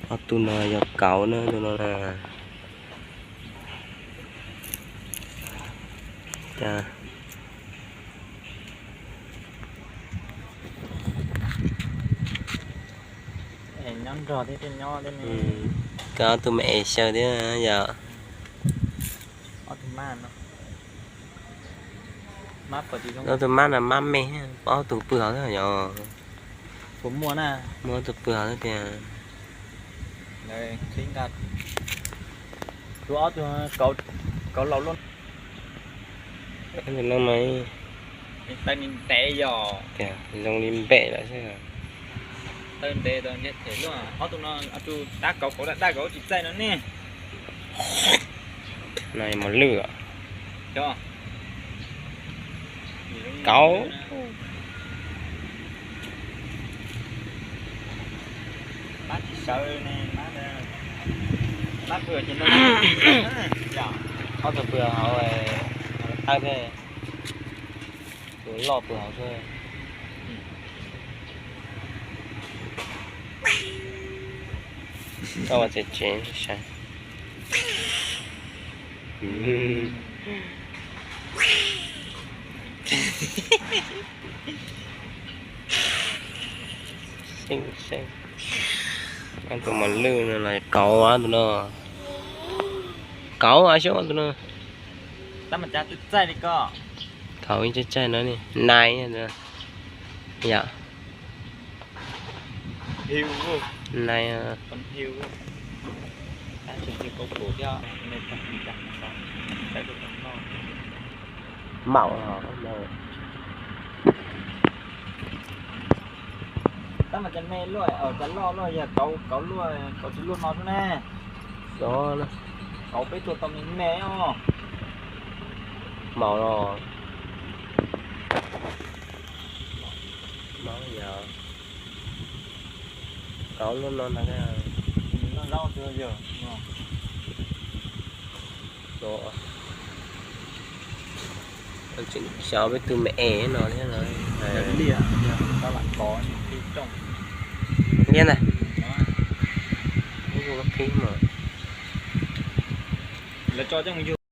Ob tug no yog kauv na, tus no na. Koj ob tug me es xyaw thiab yom. Ob tug mab no mab me, ob tug pw hauv thiab yom. Muaj ob tug pw hauv thiab tiag. Tus no mas taw ntev yom. Zoo li npem lawm xwb. Taw ntev tau ntiag them luaj. Ob tug no tus dab kauv kauv daj daj kauv tsis txaij no ne. No mos lwj os. Kauv. Mab tsis sawv ne, mab, mab pw ces no. Ob tug pw hauv, tawb thiab. Tus loj pw hauv xwb. Koj ua tsev tsev saib. Xeeb xeeb. Ob tug mos lwj no los kauv, ob tug no kauv, xyov ob tug no. Kauv ib tsaig tsaig no ne, nai yom. Nai. Maum. Tab mas cov me luaj, cov loj luaj yog kauv luaj, kauv tsis luaj no xwb ne. Kauv peb tua tau me me os. Maum los. Kauv luaj no ntag. Xyov peb tus me es no thiab no. Liab ntag. Qhib mas.